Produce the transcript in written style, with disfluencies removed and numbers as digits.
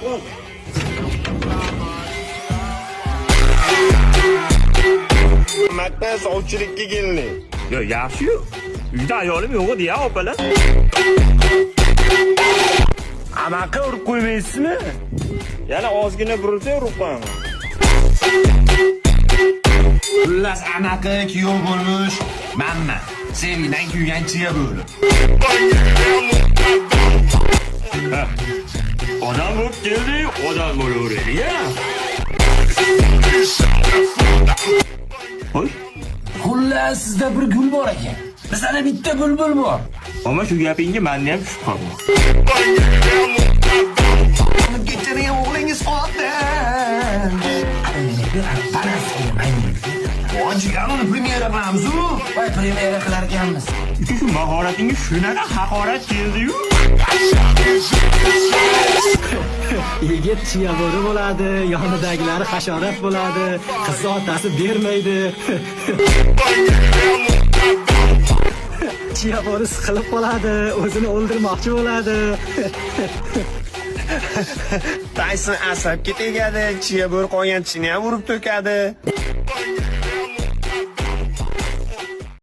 Bo'ldi. Maktab sovchilikka kelding. Yo, yaxshi-yu. Uyda ayolim yo'q edi ya, opalar. Anaqa urib qo'ymaysizmi? Yana ozgina burilsa urib qo'yaman. Xullas anaqa kuyov bo'lmish, manman. Sevgidan kuygan chiya bo'ri. Odam bo'lib keldik, odam bo'laveraylik, ya. Hoy, Xullas sizda bir gul bor ekan. Bizda bitta bulbul bor. Ammo shu gapingga menda ham shubha bor. Kechirgan o'g'lingiz qotil. Jigar uni premyera qilamiz-u. Voy, premyera qilar ekanmiz. Uka, shu mahoratingga shunaqa haqorat keldi-yu. Yigit chiya bo'ri bo'ladi, yonidagilari hasharot bo'ladi, qizni otasi bermaydi. Chiya bo'ri siqilib qoladi, o'zini o'ldirmoqchi bo'ladi. Tayson asabga tegadi, chiya bo'ri qolgan tishini ham urib to'kadi.